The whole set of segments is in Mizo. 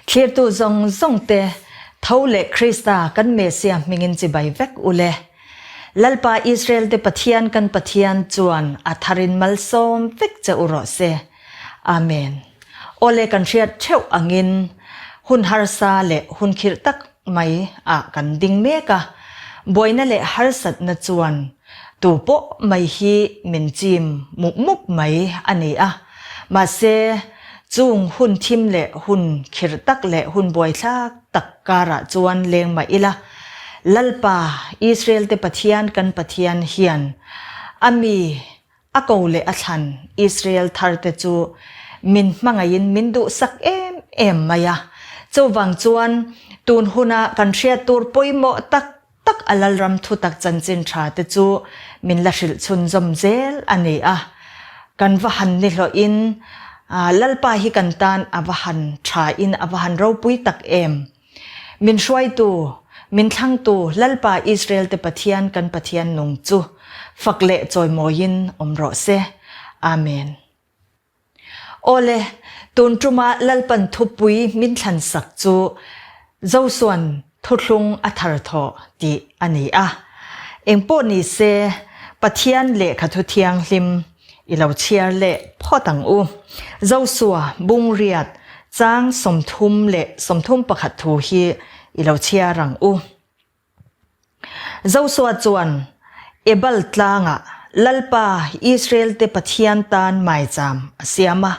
Thlirtu zawng zawng te, tho leh Krista kan Messia hmingin chibai vek u le. Lalpa Israel te Pathian kan Pathian chuan a tharin malsawm vek che u rawh se. Amen. Awle kan hriat theuh angin hun harsa leh hun khirh tak mai ah kan ding mek a, buaina leh harsatna chuan tu pawh mai hi min chim mup mup mai a ni a. Mahse, chung hun thim leh hun khirh tak leh hun buaithlak tak karah chuan leng mah ila, Lalpa, Israel te Pathian kan Pathian hian a mi A ko leh a thlan Israel tharte chu min hmangaihin min duhsak em em mai a. Chuvang chuan tun huna kan hriat tur pawimawh tak tak a Lalram thutak chanchin tha te chu min la hrilh chhunzawm zel a ni a. Kan va han ni hlawhin Lalpa hi kan tan a va han tha in a va han ropui tak em. Min hruaitu, min thlangtu Lalpa Israel-te Pathian kan Pathian nung chu fak leh chawimawiin awm rawh se. Amen. Awle, tun tuma Lalpan thupui min thlansak chu Josuan thuthlung a thar thawh tih a ni a. Engpawh ni se, Pathian lehkha thu thianghlim I lo chhiar leh phawt ang u. Josua Bungriat chang 31 thu hi i lo chhiar ang u. Josua chuan Ebal tlangah Lalpa Israel-te Pathian tan maicham a siam a.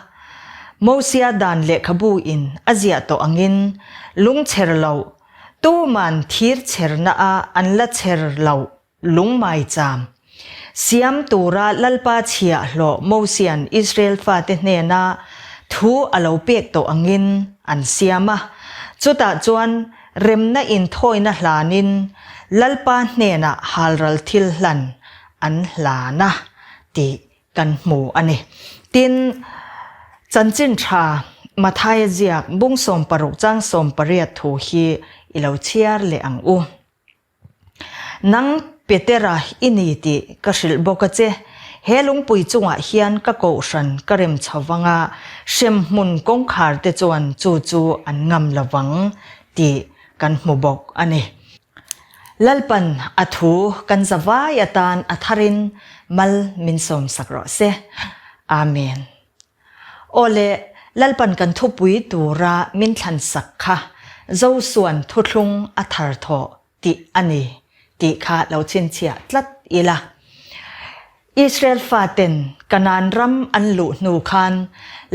Mosia dan lehkhabu in a ziah tawh angin lungchher loh, tuman thir chherna a an la chher loh Lungmaicham siam tura Lalpa chhiahhlawh Mosia'n Israel fate hnena thu a lo pek tawh angin an siam a. Chutah chuan remna inthawina hlanin Lalpa hnenah halral thil hlan an hlan a tih kan hmu a ni. Tin, chanchin tha Mathaia ziak bung 16 chang 18 thu hi i lo chhiar leh ang u. Nang Petera i ni tih ka hrilh bawk a che. He lungpui chungah hian ka kohhran ka rem chho vang a, hremhmun kawngkhar te chuan chu chu an ngam lo vang tih kan hmu bawk a ni. Lalpan a thu kan zavai atan a tharin mal min sawmsak rawh se. Amen. Aw le, Lalpan kan thupui tura min thlansak kha Zosuan thuthlung a thar thawh tih a ni tih kha lo chhinchhiah tlat ila. Israel faten Kanaan ram an luh hnu khan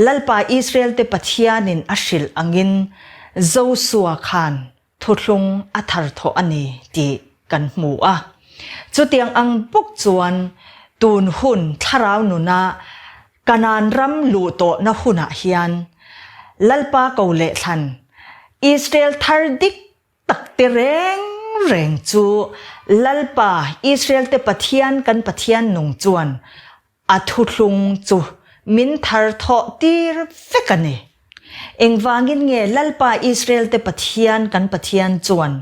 Lalpa Israel-te Pathianin a hrilh angin Josua khan Thuthlung a thar thawh a ni tih kan hmu a. Chutiang ang bawk chuan tun hun thlarau nuna Kanaan ram luh tawhna hunah hian Lalpa ko leh thlan Israel thar dik tak te reng reng chu Lalpa Israel te Pathian kan Pathian nung chuan A thuthlung chu min thar thawh tir vek a ni. Engvangin nge Lalpa Israel-te Pathian kan Pathian chuan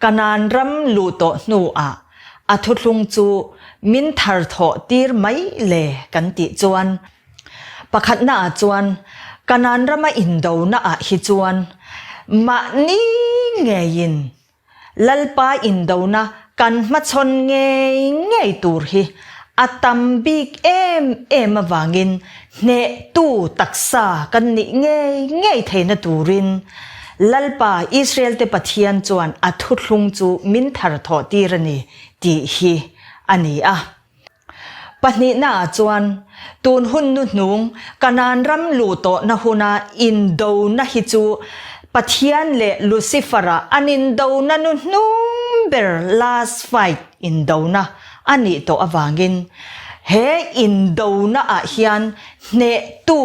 Kanaan ram luh tawh hnuah a thuthlung chu min thar thawh tir mai le kan tih chuan pakhatnaah chuan Kanaan rama indonaah hi chuan mahni ngeiin Lalpa indona kan hmachhawn ngei ngei tur hi a tam bik em em avangin hnehtu taksa kan nih ngei ngei theihna turin Lalpa Israel-te Pathian chuan a thuthlung chu min thar thawh tir a ni tih hi a ni a. Pahnihnaah chuan, tun hun nuhnung Kanaan ram luh tawhna huna indona hi chu Pathian leh Lucifer-a an indona nuhnung ber last fight indona a nih tawh avangin he indonaah hian hnehtu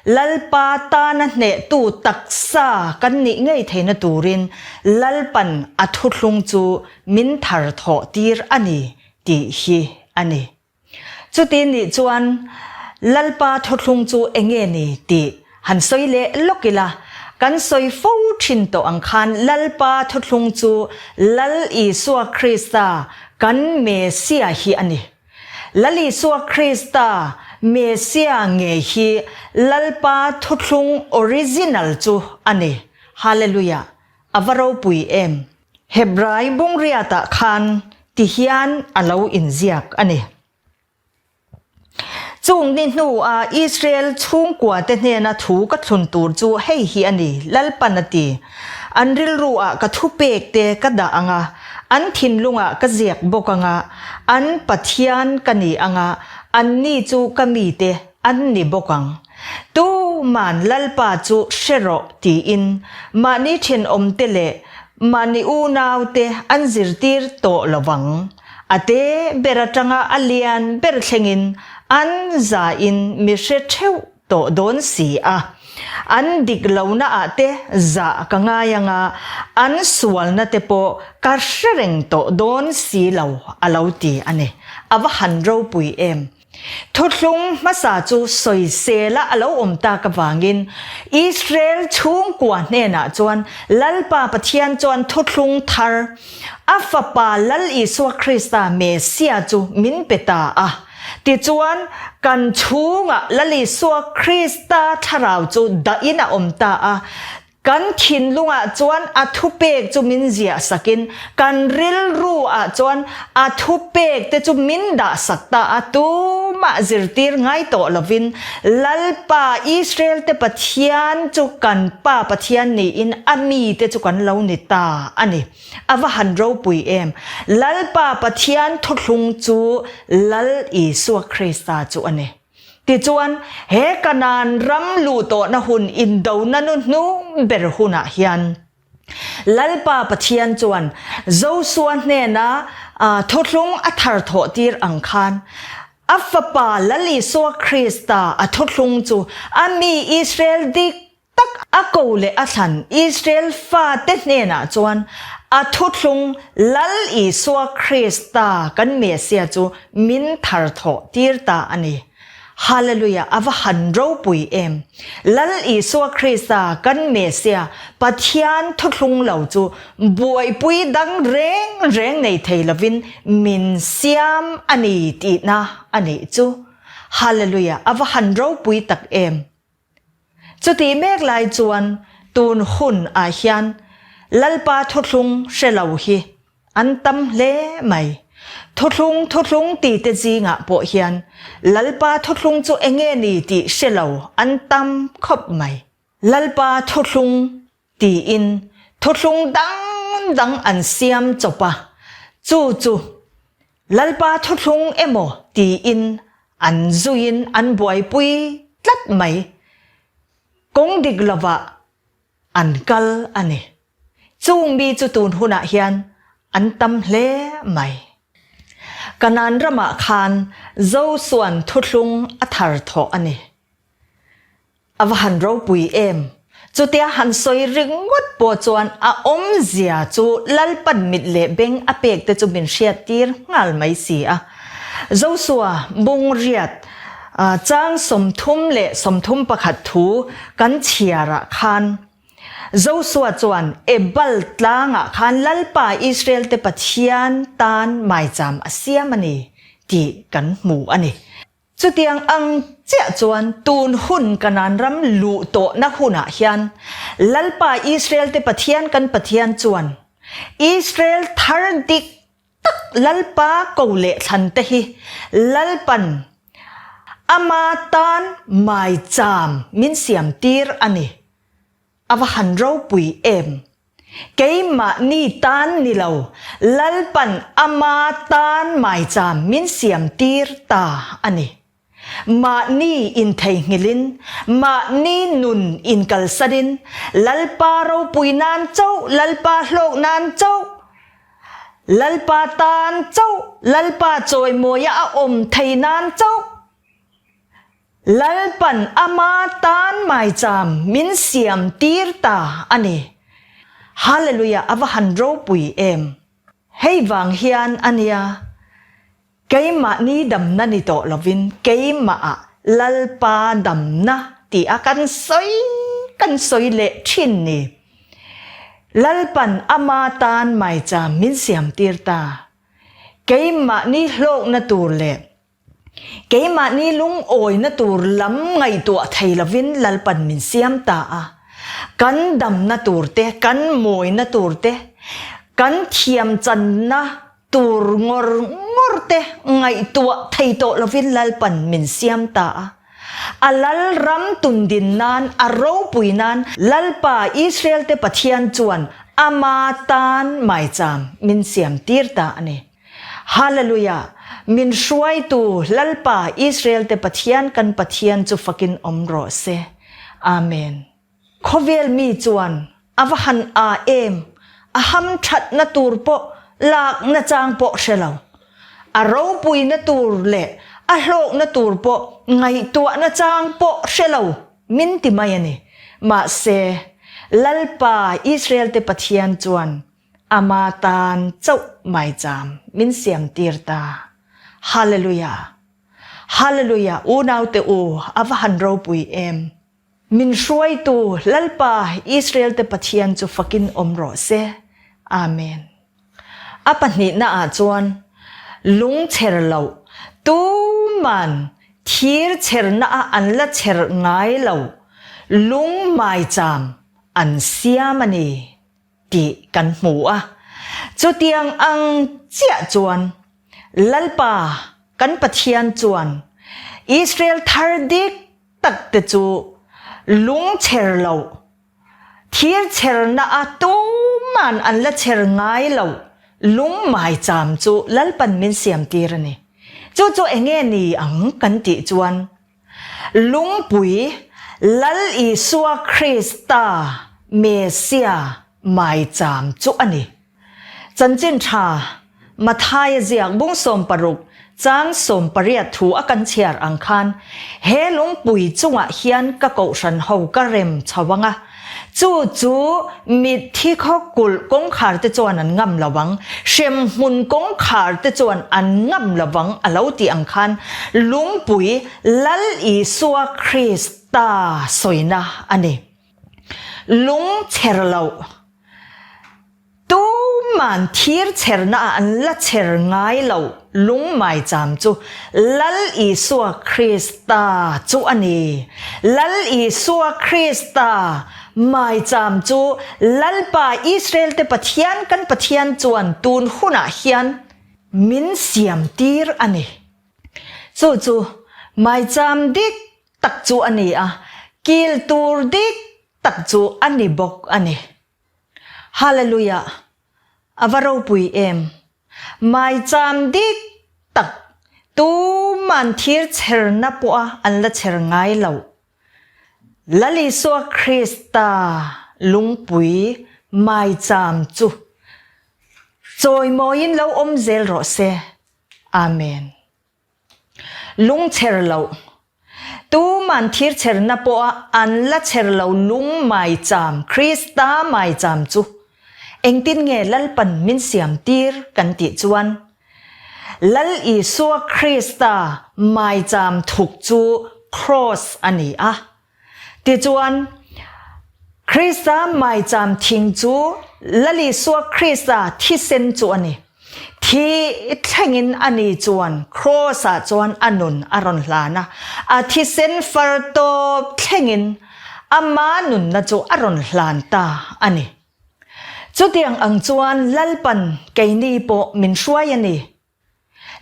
Lalpa tana hnehtu taksa kan nih ngei theihna turin Lalpan a thuthlung chu min thar thawh tir a ni tih hi a ni. Chuti nih chuan Lalpa thuthlung chu enge ni tih han sawi leh lawk ila, kan sawi fo thin tawh ang khan Lalpa thuthlung chu Lal Isua Krista kan Mesia hi a ni. Lal Isua Krista Mesia ngei hi Lalpa thuthlung original chu a ni. Hallelujah! A va ropui em! Hebrai bungriatah khan ti hian a lo inziak a ni. Chung ni hnua Israel chhungkuate hnena thu ka thlun tur chu hei hi a ni, Lalpan a ti. An rilruah ka thupekte ka dah ang a, an thinlungah ka ziak bawk ang a, an Pathian ka ni ang a, anni chu ka mite an ni bawk ang. Tuman Lalpa chu hre rawh tiin mahni thenawmte leh mahni unaute an zirtir tawh lo vang. A te ber atanga a lian ber thlengin an zain mi hre theuh tawh dawn si a. An dik lohna ah te zah ka ngai anga an sualna te pawh ka hre reng tawh dawn si lo a lo ti a ni. A va han ropui em! Thuthlung hmasa chu sawisela a lo awm tak avangin Israel chhungkua hnenah chuan Lalpa Pathian chuan thuthlung thar, a Fapa Lal Isua Krista Messia chu min pe ta a. Tichuan, kan chhungah Lal Isua Krista thlarau chu dahin a awm ta a. Kan thinlungah chuan a thupek chu min ziah sakin kan rilru ah chuan a thupek te chu min dah sak ta a, tumah zirtir ngai tawh lovin Lalpa Israel te Pathian chu kan Pa Pathian niin a mi te chu kan lo ni ta a ni. A va han ropui em! Lalpa Pathian thuthlung chu Lal Isua Krista chu a ni. Tichuan, he Kanaan ram luh tawhna hun indona nu hnung ber hunah hian Lalpa Pathian chuan Josua hnena thuthlung a thar thawhtir ang khan a Fapa Lal Isua Krista a thuthlung chu a mi Israel dik tak a ko leh a thlan Israel fate hnenah chuan a thuthlung Lal Isua Krista kan Messiah chu min tharthawh tir ta a ni. Hallelujah a va han ropui em! Lal Isua Krista kan Messiah Pathian thuthlung lo chu buaipui dang reng reng nei thei lovin min siam a ni tihna a nih chu. Hallelujah a va han ropui tak em! Chutih mek lai chuan tun hun ah hian Lalpa thuthlung hre lo hi an tam hle mai. Thuthlung thuthlung ti te zingah pawh hian Lalpa thuthlung chu enge ni tih hre lo an tam khawp mai. Lalpa thuthlung tiin thuthlung dang dang an siam chawp a, chu chu Lalpa thuthlung emaw tiin an zuiin an buaipui tlat mai. Kawng dik lovah an kal a ni. Chung mi chu tun hunah hian an tam hle mai. Kanaan ramah khan Josua'n thuthlung a thar thawh a ni. A va han ropui em! Chutia han sawi ringawt pawh chuan a awmzia chu Lalpan mit leh beng a pek te chu min hriattir nghal mai si a. Josua bungriat chang 30 leh 31 thu kan chhiarah khan Josua chuan Ebal tlangah khan Lalpa Israel te Pathian tan maicham a siam a ni tih kan hmu a ni. Chutiang ang chiah chuan tun hun Kanaan ram luh tawhna hunah hian Lalpa Israel-te Pathian kan Pathian chuan Israel thar dik tak Lalpa ko leh thlan te hi Lalpan ama tan maicham min siam tir a ni. A va han ropui em! Keimahni tan ni lo, Lalpan ama tan maicham min siam tir ta a ni. Mahni intheihnghilhin, mahni nun inkalsanin, Lalpa ropui nan chauh, Lalpa hlawk nan chauh, Lalpa tan chauh, Lalpa chawimawia a awm thei nan chauh, Lalpan ama tan maicham min siam tir ta a ni. Hallelujah a va han ropui em. Hei vang hian a nia, keimahni damna ni tawh lovin keimahah Lalpa damna tih a kan sawi kan sawi leh thin ni. Lalpan ama tan maicham min siam tir ta. Keimahni hlawkna tur leh Keimahni lungawina tur lam ngaihtuah thei lovin Lalpan min siam ta a. Kan damna tur te, kan mawina tur te, kan thiamchanna tur ngawr ngawr te ngaihtuah thei tawh lovin Lalpan min siam ta a. A lal ram tundin nan, a ropui nan Lalpa Israel te Pathian chuan ama tan maicham min siam tir ta a ni. Hallelujah! Min hruaitu Lalpa Israel te Pathian kan Pathian chu fakin awm rawh se. Amen. Khawvel mi chuan a va han a em, a ham thatna tur pawh lakna chang pawh hre lo. A ropuina tur leh a hlawkna tur pawh ngaihtuahna chang pawh hre lo min ti mai a ni. Mahse, Lalpa Israel te Pathian chuan ama tan chauh maicham min siam tir ta. Hallelujah! Hallelujah! Unaute u, a va han ropui em! Min hruaitu Lalpa Israel te Pathian chu fakin awm rawh se. Amen. A pahnihna ah chuan lung chher loh tuman thir chherna ah an la chher ngai lo lung maicham an siam a ni tih kan hmu a. Chutiang ang chiah chuan Lalpa kan Pathian chuan Israel thar dik tak te chu lung chher loh, thir chherna a tuman an la chher ngai lo lung maicham chu Lalpan min siam tir a ni. Chu chu enge ni ang kan tih chuan lungpui Lal Isua Krista Messia maicham chu a ni. Chanchin tha, Mathaia ziak bung 16 chang 18 thu a kan chhiar ang khan, he lungpui chungah hian ka kohhran ho ka rem chho ang a, chu chu mitthi khaw kulh kawngkhar te chuan an ngam lo ang, hremhmun kawngkhar te chuan an ngam lo vang a lo tih ang khan lungpui Lal Isua Krista sawina a ni. Lung chher loh. Tuman thir chherna ah an la chher ngai lo lung maicham chu Lal Isua Krista chu a ni. Lal Isua Krista maicham chu Lalpa Israel te Pathian kan Pathian chuan tun hunah hian min siam tir a ni. Chu chu maicham dik tak chu a ni a, kil tur dik tak chu a ni bawk a ni. Hallelujah! A va ropui em! Maicham dik tak tuman thir chherna pawha an la chher ngai lo. Lal Isua Krista lungpui maicham chu chawimawiin lo awm zel rawh se. Amen. Lung chher loh. Tuman thir chherna pawha an la chher lo lung maicham, Krista maicham chu engtin nge Lalpan min siam tir kan tih chuan Lal Isua Krista maicham thuk chu Kraws a ni a. Tichuan, Krista maicham thing chu Lal Isua Krista thisen chu a ni. Thi thlengin a ni chuan Kraws-ah chuan a nun a rawn hlan a, a thisen far tawp thlengin ama nunna chu a rawn hlan ta a ni. Chutiang ang chuan Lalpan keini pawh min hruai a ni.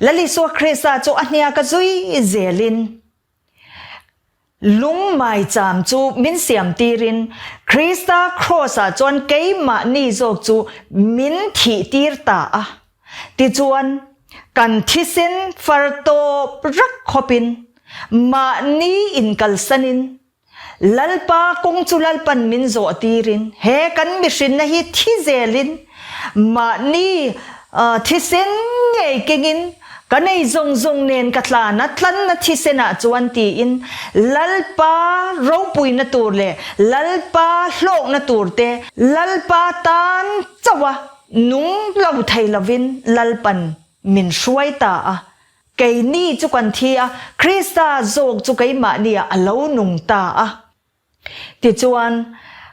Lal Isua Krista chu a hniaka zui zelin Lung maicham chu min siam tirin Krista Kraws-ah chuan keimahni zawk chu min thih tir ta a. Tichuan, kan thisen far tawp rak khawpin mahni inkalsanin Lalpa kawng chu Lalpan min zawh tirin he kan mihrinna hi thi zelin mahni thisen ngei kengin ka nei zawng zawng nen ka tlan a, tlanna thisenah chuan tiin Lalpa ropuina tur leh Lalpa hlawkna tur te Lalpa tan chauha nung lo thei lovin Lalpan min hruai ta a. Keini chu kan thi a, Krista zawk chu keimahniah a lo nung ta a. Tichuan,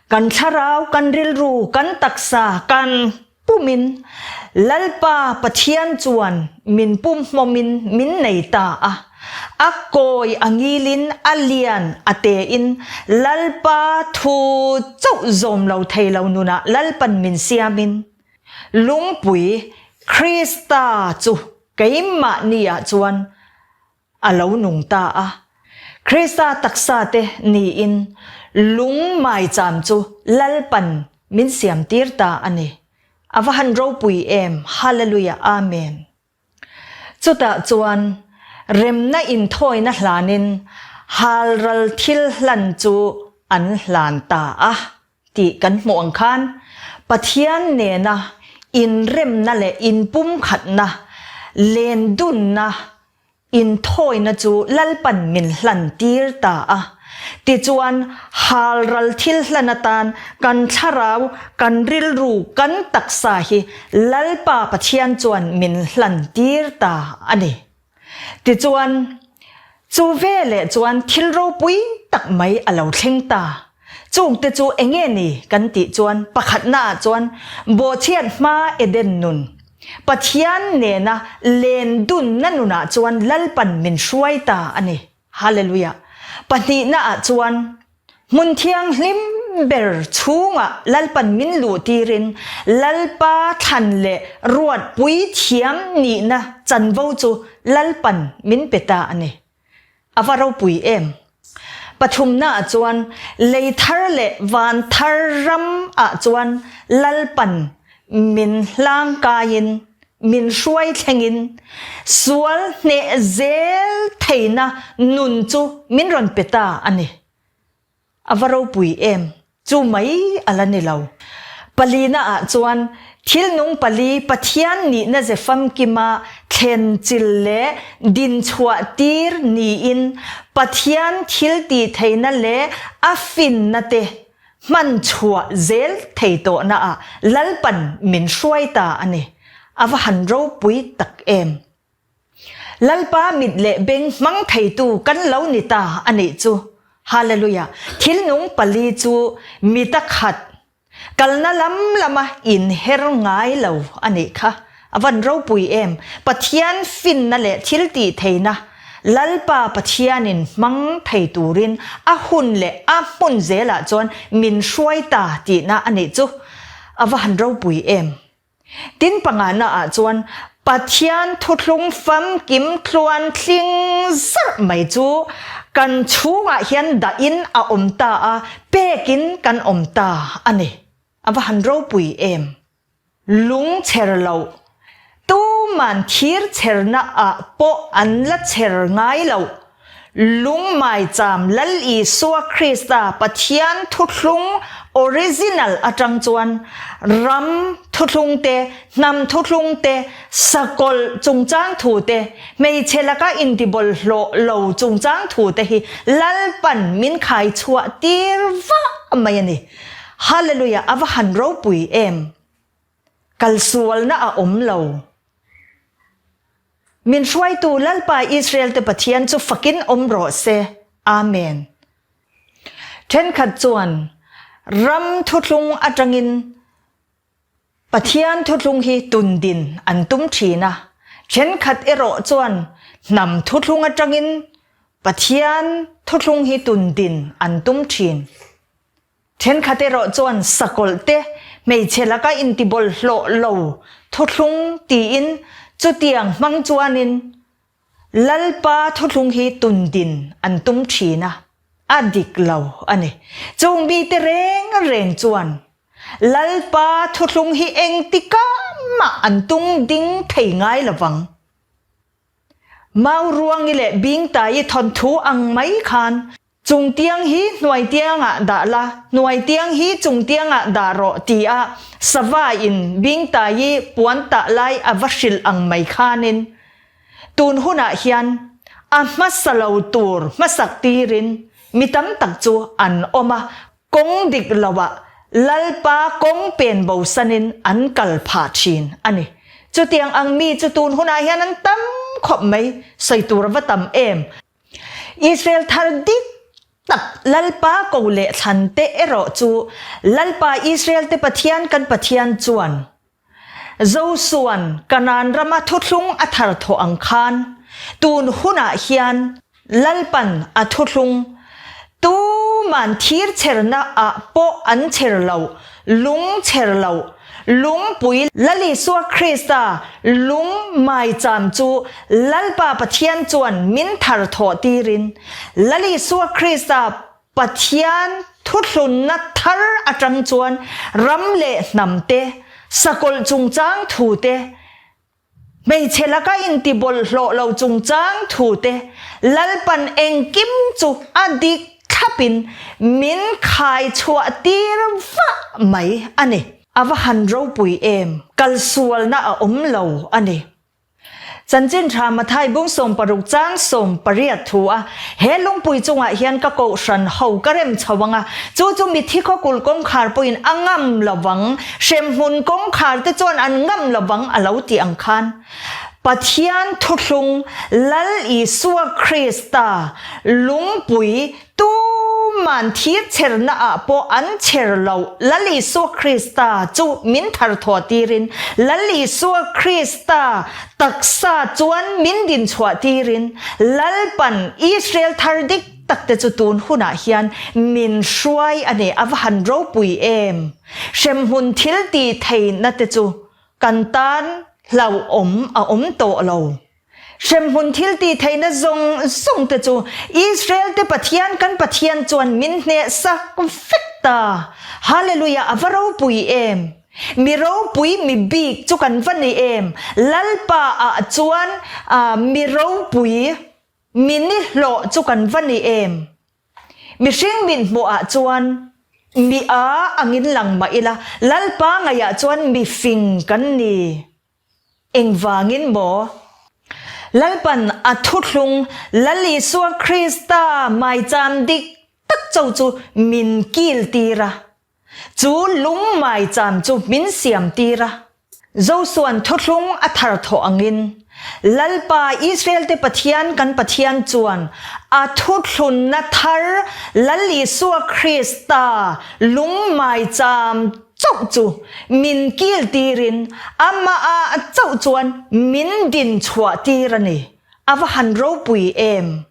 kan thlarau, kan rilru, kan taksa, kan pumin Lalpa Pathian chuan min pumhmawmin min nei ta a. A kawi a ngilin a lian a tein Lalpa thu chauh zawm lo thei lo nunah Lalpan min siamin lungpui Krista chu keimahni ah chuan a lo nung ta a. Krista taksa te niin lung maicham chu Lalpan min siam tir ta a ni. A va han ropui em! Hallelujah Amen. Chutah chuan remna inthawina hlanin halral thil hlan chu an hlan ta a tih kan hmuh ang khan Pathian nena inremna leh inpumkhatna, lendunna, Inthawina chu Lalpan min hlan tir ta a. Tichuan, halral thil hlan atan kan thlarau, kan rilru, kan taksa hi Lalpa Pathian chuan min hlan tir ta a ni. Tichuan, chu veleh chuan thil ropui tak mai a lo thleng ta. Chungte chu enge ni kan tih chuan pakhatnaah chuan bawhchhiat hma Eden nun, Pathian nena len dunna nunah chuan Lalpan min hruai ta a ni. Hallelujah. Pahnihnaah chuan hmun thianghlim ber chhungah Lalpan min luh tirin Lalpa thlan leh ruatpui thiam nihna chanvo chu Lalpan min pe ta a ni. A va ropui em? Pathumna ah chuan lei thar leh van thar ram ah chuan Lalpan min hlangkaiin min hruai thlengin sual hneh zel theihna nun chu min rawn pe ta a ni. A va ropui em? Chu mai a la ni lo. Palina ah chuan thil nung pali Pathian nihna ze famkima thlen chil leh dinchhuah tir niin Pathian thil tih theihna leh a finna te hman chhuah zel thei tawhna ah Lalpan min hruai ta a ni. A va han ropui tak em? Lalpa mit leh beng hmang theitu kan lo ni ta a nih chu. Hallelujah! Thil nung pali chu mita khat kalna lam lama inher ngai lo a nih kha. A van ropui em! Pathian finna leh thil tih theihna Lalpa Pathianin hmang thei turin a hun leh a hmun zelah chuan min hruai ta tihna a nih chu. A va han ropui em! Tin pangana ah chuan Pathian thuthlung famkim tluan tling zarh mai chu kan chhungah hian dahin a awm ta a, pekin kan awm ta a ni. A va han ropui em! Lung chher loh, tuman thir chherna ah pawh an la chher ngai loh. Lung maicham Lal Isua Krista Pathian thuthlung original atang chuan ram thuthlung te, hnam thuthlung te, sakawlh chungchang thu te, hmeichhe laka intibawlhhlawh lo chungchang thu te hi Lalpan min khai chhuah tir vah mai a ni. Hallelujah a va han ropui em! Kalsualna a awm lo. Min hruaitu Lalpa Israel-te Pathian chu fakin awm rawh se. Amen. Thenkhat chuan ram thuthlung atangin Pathian thuthlung hi tundin an tum thin a, thenkhat erawh chuan hnam thuthlung atangin Pathian thuthlung hi tundin an tum thin. Thenkhat erawh chuan sakawlh te, hmeichhe laka intibawlhhlawh lo thuthlung tiin chutiang hmang chuanin Lalpa thuthlung hi tundin an tum thin a, a dik lo a ni. Chung mite reng reng chuan Lalpa thuthlung hi engtikah mah an tung ding thei ngai lovang. Mau ruangi leh Bingtai thawnthu ang mai khan Chung tiang hi hnuai tiangah dah la, hnuai tiang hi chung tiangah dah rawh tia sava in Bingtai i puan tah lai a va hrilh ang mai khanin tun hunah hian a hmasa lo tur hmasak tirin mi tam tak chu an awm a, kawng dik loah Lalpa kawng pen bosanin an kal phah thin a ni. Chutiang ang mi chu tun hunah hian an tam khawp mai, sawi tur a va tam em. Israel thar dik tak Lalpa ko leh thlan te erawh chu Lalpa Israel te Pathian kan Pathian chuan Josua'n Kanaan rama thuthlung a thar thawh ang khan. Tun hunah hian Lalpan a thuthlung tuman thir cherna ah pawh an cher lo, lung cher lo, lungpui Lal Isua Krista lung maicham chu Lalpa Pathian chuan min thar thawh tirin Lal Isua Krista Pathian thuthlunna thar atang chuan ram leh hnam te, sakawlh chungchang thu te, hmeichhe laka intibawlhhlawh lo chungchang thu te Lalpan engkim chu a dik thlapin min khai chhuah tir vah mai a ni. A va han ropui em, kalsualna a awm lo a ni. Chanchin tha Mathai bung 60 chang 18 thu a, He lungpui chungah hian ka kohhran ho ka rem chho ang a, chu chu mithi khawkul kawngkhar pawhin a ngam lovang, hremhmun kawngkhar te chuan an ngam lovang a lo ti ang khan. Pathian thuthlung Lal Isua Krista lungpui Tuman thir cherna ah pawh an cher lo. Lal Isua Krista chu min thar thawh tirin, Lal Isua Krista taksa chuan min din chhuah tirin, Lalpan Israel thar dik tak te chu tun hunah hian min hruai a ni. A va han ropui em! Hremhmun thil tih theihna te chu kan tan hlauhawm a awm tawh lo. Hremhmun thil tih theihna zawng zawng te chu Israel te Pathian kan Pathian chuan min hneh sak vek ta. Hallelujah a va ropui em! Mi ropui mi bik chu kan va ni em! Lalpa ah chuan mi ropui mi ni hlawh chu kan va ni em! Mihring min hmuh ah chuan mi a angin lang mah ila Lalpa ngaihah chuan mi fing kan ni. Engvangin maw? Lalpan a thuthlung Lal Isua Krista maicham dik tak cho chu min kil tir a, chu lung maicham chu min siam tir a. Josua'n thuthlung a thar thawh angin, Lalpa Israelte Pathian kan Pathian chuan a thuthlunna thar Lal Isua Krista lung maicham chauh chu min kil tirin amah chauh chuan min din chhuah tir a ni. A va han ropui em!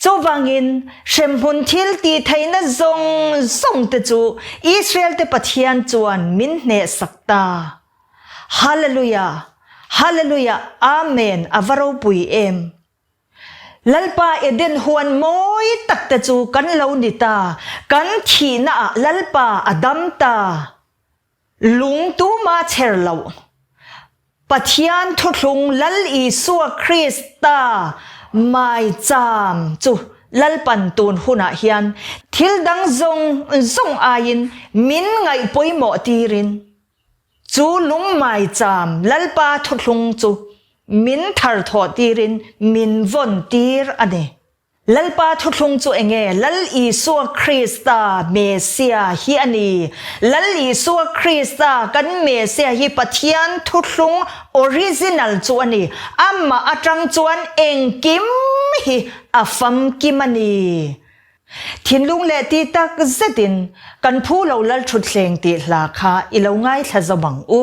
Chuvangin hremhmun thil tih theihna zawng zawng te chu Israel te Pathian chuan min hnehsak ta. Hallelujah! Hallelujah! Amen! A va ropui em! Lalpa Eden huan mawi tak te chu kan lo ni ta, kan thihna ah Lalpa a dam ta. Lung tuma chher loh. Pathian thuthlung Lal Isua Krista maicham chu Lalpan tun hunah hian thil dang zawng zawng aiin min ngaih pawimawh tirin, Chu lungmaicham Lalpa thuthlung chu min thar thawh tirin min vawn tir a ni. Lalpa thuthlung chu enge? Lal Isua Krista Mesia hi a ni. Lal Isua Krista kan Mesia hi Pathian thuthlung original chu a ni. Amah atang chuan engkim hi a famkim a ni. Thinlung leh ti tak zetin kan phu lo Lalṭhutthleng tih hla kha i lo ngaithla zawm ang u.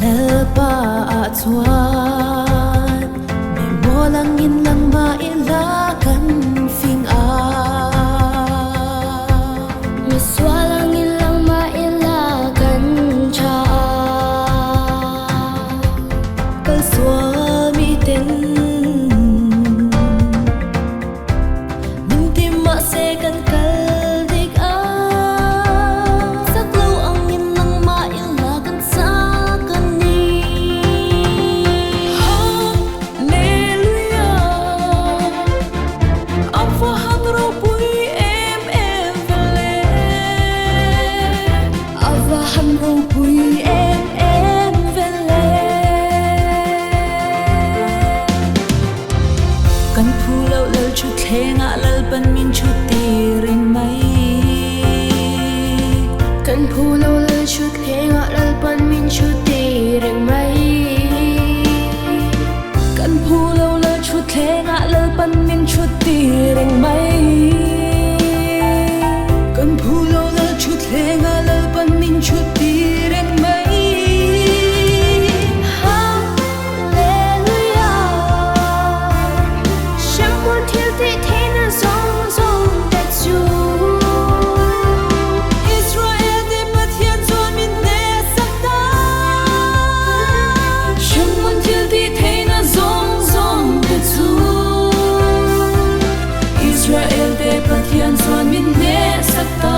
Lalpa ah chuan mi mawl angin lang mah ila kan fing a. Mi sual angin lang mah ila kan tha a. Kal sual mi ten min ti mahse kan kal dik a. Sak lo angin lang mah ila kan chak a ni. Hallelujah, a va han ropui em em ve le. A va han ropui em em ve le. Kan phu loh lal thutthlengah Lalpan min thuttir reng mai. Kan phu loh lal thutthlengah Lalpan min thuttir reng mai. Lalpan min thut tir reng mai. Kan phu lo lal thutthleng ah Lalpan min thut tir reng mai. Hallelujah Hremhmun thil tih theihna zawng zawng te chu. Israel te Pathian chuan min hnehsak ta. Hremhmun thil tih theihna zawng zawng te chu. Israel te Pathian chuan min hnehsak ta.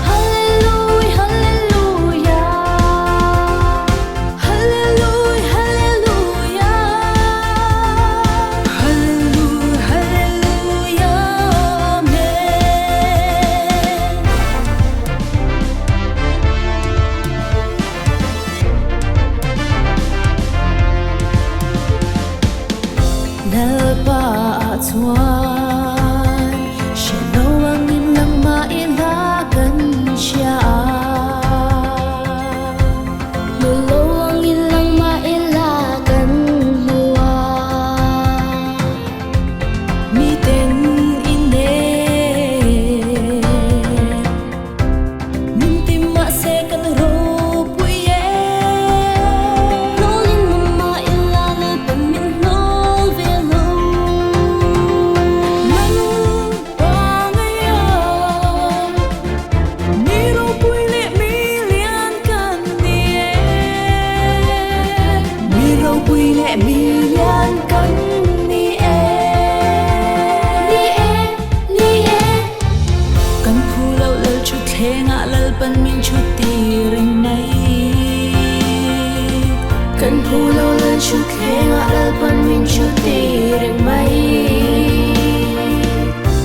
Hallelujah Hallelujah Hallelujah Hallelujah Hallelujah Hallelujah Amen. Lalpa ah chuan hre lo angin lang mah ila kan hria a. Hmu lo angin lang mah ila kan hmu a. Miten inne Min tim mahse kan ropui e. Hnawlin mah ila Lalpan min hnawl ve lo. Lalpa ngaia mi ropui leh mi lian kan ni e. Mi ropui leh mi lian kan ni e. Ni e, ni e. Kan phu lo lal thutthleng ah Lalpan min thut tir reng mai. Kan phu lo lal thutthleng ah Lalpan min thut tir reng mai.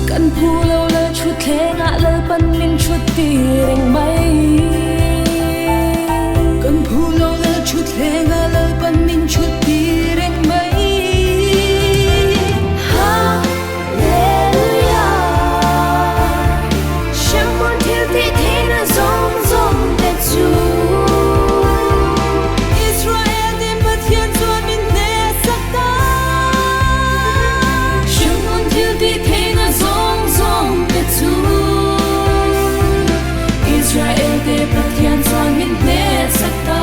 Kan phu lo lal thutthleng ah Lalpan min thut tir reng mai. Kan phu lo lal thutthleng ah Lalpan min thut tir reng mai. Hallelujah Hremhmun thil tih theihna zawng zawng te chu. Israel te Pathian chuan min hnehsak ta. Hremhmun thil tih theihna zawng zawng te chu. Israel te Pathian chuan min hnehsak ta.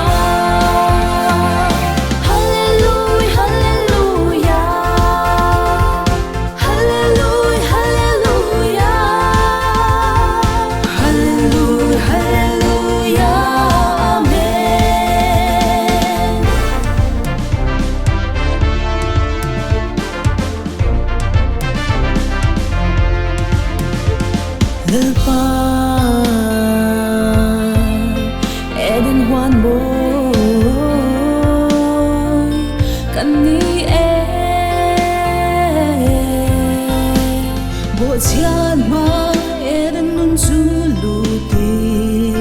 Hallelujah Hallelujah Hallelujah Hallelujah Hallelujah Hallelujah Amen. Lalpa Eden huan mawi kan ni e. Bawhchhiat hma Eden nun chu lutin.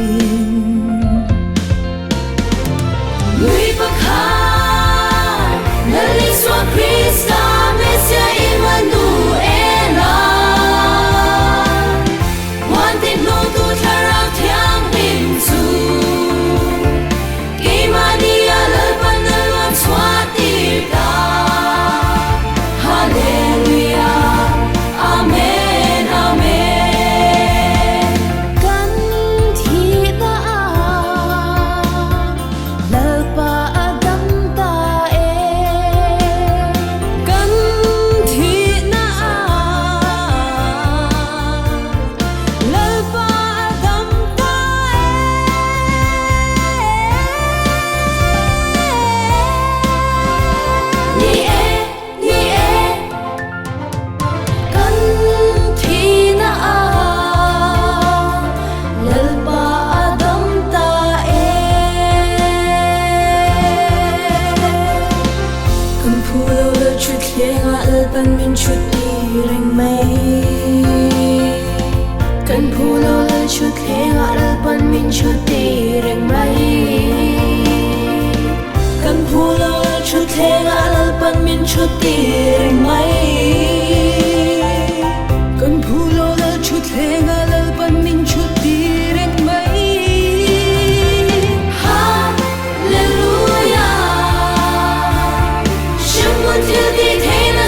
Lui pakhat Lal Isua Krista Messiah Immanuela. Huan ti hnu tu Thlarau Thianghlim chu keimahni a Lalpan a luan chhuah tir ta. Hallelujah, Amen, Amen. Kan thihna ah Lalpa a dam ta e. Kan thihna ah Lalpa a dam ta e. Ni e, ni e. Kan thihna ah Lalpa a dam ta e. Kan phu lo lal thutthleng ah Lalpan min thut tir reng mai. Kan phu lo lal thutthleng ah Lalpan min thut tir reng mai. Kan phu lo lal thutthleng ah Lalpan min thut tir reng mai. Kan phu lo lal thutthleng ah Lalpan min thut tir reng mai. Hallelujah Hremhmun thil tih theihna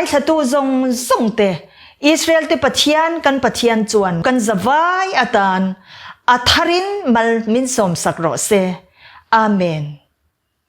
Ngaithlatu zawng zawng te, Israel te Pathian kan Pathian chuan kan zavai atan a tharin mal min sawmsak rawh se. Amen.